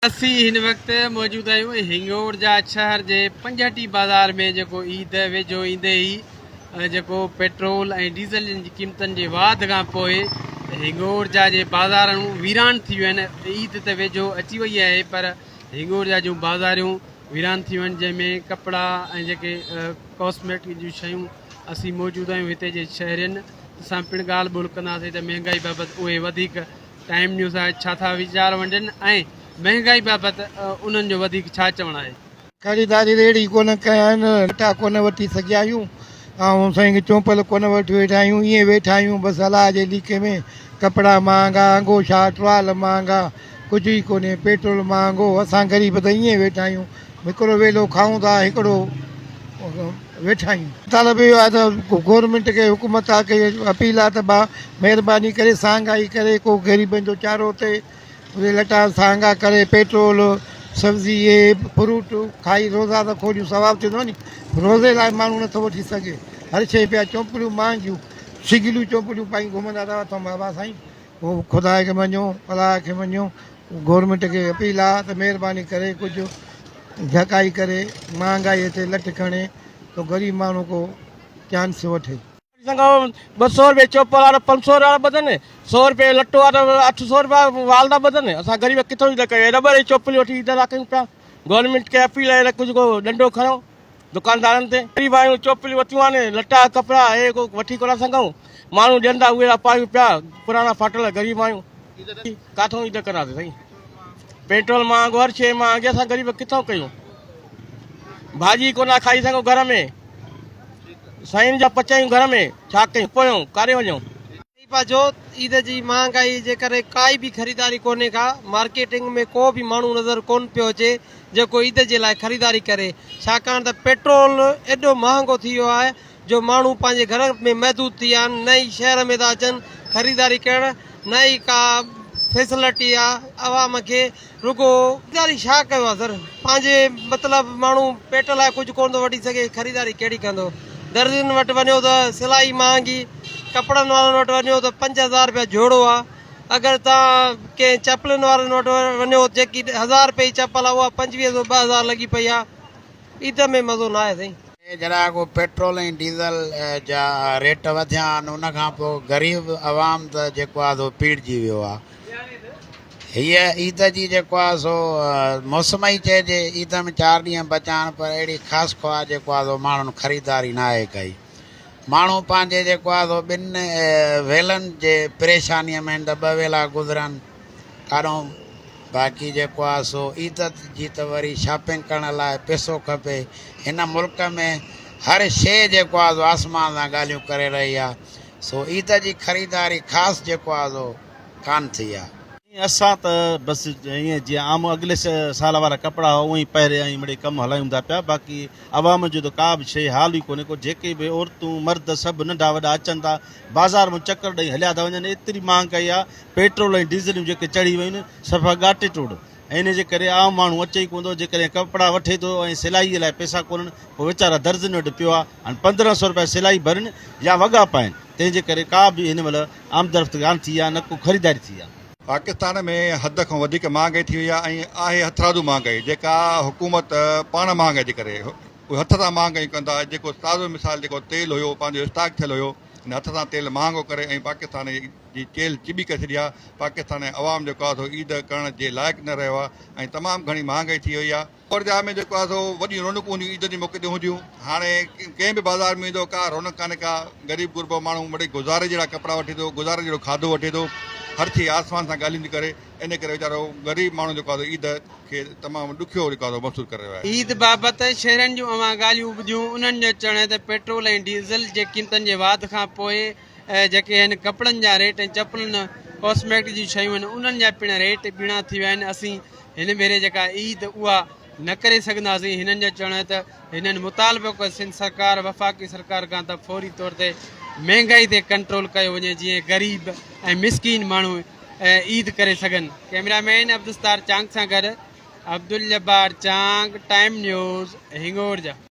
اسين هن وقت موجود آهيون هنڱورجا شهر جي پنجهٽي بازار ۾ جيڪو عيد ويجهو ايندي ئي جيڪو پيٽرول ۽ ڊيزل جي قيمتن جي واڌ کان پوء هنڱورجا جي بازارون ويران ٿي ويون آهن عيد ته ويجهو اچي وئي آهي پر هنڱورجا جون بازاريون ويران ٿي ويون آهن جنهن ۾ ڪپڙا ۽ جيڪي ڪاسميٽڪ جون شيون اسين موجود آهيون هتي جي شهرين سان پڻ ڳالهه ٻولهه ڪنداسين ته مهنگائي بابت اهي وڌيڪ ٽائيم نيوز آهي ڇا ٿا ويچار ونڊين ۽ مهنگائي بابت انهن جو وڌيڪ ڇا چوڻ آهي. خريداري ريڙهي ڪونه ڪيا آهن، لٽا ڪونه وٺي سگهيا آهيون ۽ سائين کي چونپل ڪونه وٺي ويٺا آهيون ائين ويٺا آهيون بس الله جي ليکي ۾ ڪپڙا مهانگا انگوشا ٽوال مهانگا ڪجهه ئي ڪونهي پيٽرول مهانگو اسان غريب ته ائين ويٺا آهيون هڪڙو ويلو کائون ٿا هڪڙو ويٺا آهيون. مطالبو اهو آهي ته گورنمينٽ کي حڪومت کي اپيل آهي ته ڀا مهرباني ڪري سهانگائي ڪري ڪو غريبن جو چارو ٿئي اهي لٽا سهانگا ڪري پيٽرول سبزي اهي فروٽ کائي روزا ته کوليون ثواب ٿيندو ني روزي لاء ماڻهو نٿو وٺي سگهي هر شيء پيا چونپليون مهانگيون سگليون چونپليون پائي گهمندا ٿا وتون بابا سائين پوء خدا کي مڃو الله کي مڃو گورنمينٽ کي اپيل آ ته مهرباني ڪري ڪجهه جهڪائي ڪري مهانگائي تي لٺ کڻي ته غريب ماڻهو ڪو چانس وٺي. 200 روپيه چوپل وارا 500 روپيا ٻڌن، سو روپيه لٽو وارا 800 روپيا وال ٿا ٻڌن، اسان غريب ڪٿو عيد ڪيون، رٻڙ جي چوپلي وٺي عيد ادا ڪيون پيا، گورنمينٽ کي اپيل آهي ته ڪجهه ڪو ڏنڊو کڻو دڪاندارن تي. غريب آهيون چوپليون ورتيون آهن، لٽا ڪپڙا اهي ڪو وٺي ڪونه سگهون، ماڻهو ڏين ٿا اهي ٿا پايون پيا، پراڻا ڦاٽل غريب آهيون ڪاٿون عيد ڪنداسين سائين، پيٽرول مهانگو هر شيء مهانگي اسان غريب ڪٿان ڪيون، ڀاڄي ڪونه کائي سگهون گهر ۾ سائين جا پچايون گهر ۾ ڇا ڪيون پويون ڪاڏي وڃون. غريبا جو عيد جي مهانگائي جي ڪري ڪائي به خريداري ڪونهي ڪا مارڪيٽنگ ۾ ڪو به ماڻهو نظر ڪونه پيو اچي جيڪو عيد جي لاء خريداري ڪري ڇاڪاڻ ته پيٽرول ايڏو مهانگو ٿي ويو آهي جو ماڻهو پنهنجي گهرن ۾ محدود ٿي ويا آهن نه ئي شهر ۾ ٿا اچن خريداري ڪرڻ نه ئي ڪا فيسلٽي آ عوام کي رڳو خريداري ڇا ڪيو آ سر پنهنجي مطلب ماڻهو پيٽ لاء ڪجهه ڪونه ٿو وٺي سگهي خريداري ڪهڙي ڪندو درزين وٽ وڃو ته سلائي مهانگي ڪپڙن وارن وٽ وڃو ته 5000 روپيا جوڙو آ اگر توهان ڪنهن چپلن وارن وٽ وڃو جيڪي 1000 روپئي جي چپل آ اها 2500 2000 لڳي پئي آ عيد ۾ مزو نه آهي سائين. جڏهن کان پيٽرول ۽ ڊيزل جا ريٽ وڌيا آهن ان کان پوء غريب عوام ته جيڪو آهي سو پيڙجي ويو آهي. هيء عيد جي جيڪو آهي سو موسم ئي چئجي، عيد ۾ چار ڏينهن بچا آهن پر اهڙي خاص خواهه جيڪو آهي سو ماڻهن خريداري ناهي ڪئي. ماڻهو پنهنجي جيڪو آهي سو ٻن ويلن جي پريشانيء ۾ آهن ته ٻه ويلا گذرن ڪاڏئون باقي جيڪو آهي سو عيد جي ته وري شاپنگ ڪرڻ لاء پئسو کپي. هن ملڪ ۾ هر شيء جيڪو آهي سو آسمان سان ڳالهيون ڪري رهي آهي سو عيد جي خريداري خاص جيڪو آهي سو ڪانه ٿي آ. اسان ته بس ائين جيئن عام اڳلي سال وارا ڪپڙا هئا اونئين ئي پهري ۽ مڙئي ڪم هلايون ٿا پيا باقي عوام جو ته ڪا به شيء حال ئي ڪونهي ڪو جيڪي به عورتون مرد سڀ ننڍا وڏا اچن ٿا بازار مان چڪر ڏئي هليا ٿا وڃن ايتري مهانگائي آ پيٽرول ۽ ڊيزلون جيڪي چڙهي ويون آهن صفا ڳاٽي ٽوڙ ۽ ان جي ڪري عام ماڻهو اچي ئي ڪونه ٿو جيڪڏهن ڪپڙا وٺي ٿو ۽ سلائي لاء پئسا ڪونهن پوء ويچارا درزين وٽ پيو آ هاڻي 15 سو روپيا سلائي ڀرين يا وڳا پائين تنهن جي ڪري ڪا به هن مهل آمدرفت ڪانه ٿي آهي نه ڪو خريداري ٿي آهي. پاڪستان ۾ حد کان وڌيڪ مهانگائي ٿي وئي آهي ۽ آهي هٿرادو مهانگائي جيڪا حڪومت پاڻ مهانگائي جي ڪري اهي هٿ سان مهانگائيون ڪن ٿا جيڪو تازو مثال جيڪو تيل هيو پنهنجو اسٽاڪ ٿيل هيو ان هٿ سان تيل مهانگو ڪري ۽ پاڪستان جي چيلهه چٻي ڪري ڇڏي آهي پاڪستان ۽ عوام جيڪو آهي سو عيد ڪرڻ جي لائق نه رهيو آهي ۽ تمام گهڻي مهانگائي ٿي وئي آهي. ڪورجا ۾ جيڪو آهي سو وڏيون رونقون هونديون عيد جي موقعي تي هونديون هاڻي ڪنهن به بازار ۾ ويندو ڪا رونق ڪانهي ڪا غريب غربو ماڻهو مڙئي گذاري جهڙا ڪپڙا وٺي ٿو گذاري جهڙو کاڌو وٺي ٿو هر شيء آسمان سان ڳالهيون ٿي ڪري ان ڪري ويچارو غريب ماڻهو جيڪو آهي سو عيد کي تمام ڏکيو جيڪو آهي سو محسوس ڪري رهيو آهي. عيد بابت شهرين جون اوهان ڳالهيون ٻڌيون انهن جو چوڻ آهي ته پيٽرول ۽ ڊيزل جي قيمتن جي واڌ کان پوء جيڪي آهن ڪپڙن جا ريٽ ۽ چپلن ڪاسميٽڪ جون شيون آهن انهن جا پڻ ريٽ ٻيڻا ٿي ويا آهن اسين هن ڀيري جيڪا عيد اها نه ڪري سگهنداسين هنن جو چوڻ آهي ته هنن مطالبو ڪيو سنڌ سرڪار وفاقي سرڪار کان ته فوري طور تي مهنگائي تي ڪنٽرول ڪيو وڃي جيئن غريب ۽ مسڪين ماڻهو عيد ڪري سگهن ڪئميرا مين عبدالستار چانگ سان گڏ عبدالجبار چانگ ٽائيم نيوز هنڱورجا.